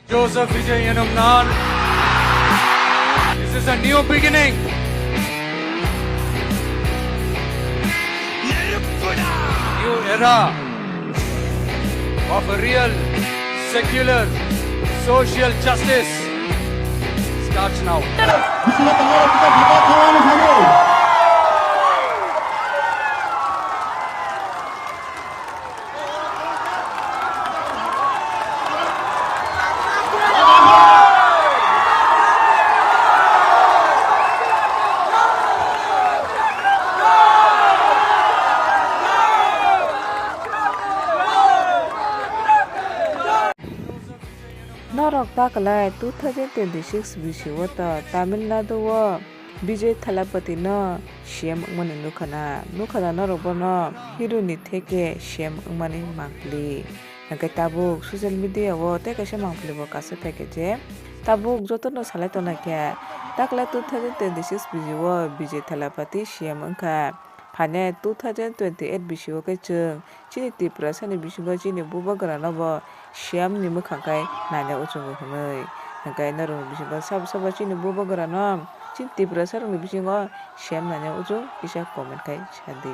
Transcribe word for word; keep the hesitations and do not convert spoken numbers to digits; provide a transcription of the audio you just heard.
Joseph Vijay Yenungnar. This is a new beginning. New era of a real secular social justice starts now. Norok ta kwlai two thousand twenty-six bisi o to Tamil Nadu o Vijay Thalapathy no C M wngmani nukha na, nukha na norok bono hero ni theke C M wngmani mangpili. Hwnkhe tabuk social media o tei kaisa mangpili bo kaisa phaikha je tabuk jotono salai tongnai khe taklai two thousand twenty-six bisi o Vijay Thalapathy C M wngkha. Phainai two thousand twenty-eight bisi o khe chwng chini Tiprasani bisingo chini bubagrano bo C M ni mwkhang khai naina uchungo hwnwi. Hwnkhe norokni bisingo sabo sabo chini bubagrano chini Tiprasarokni bisingo C M naina uchung kisa comment khai sadi.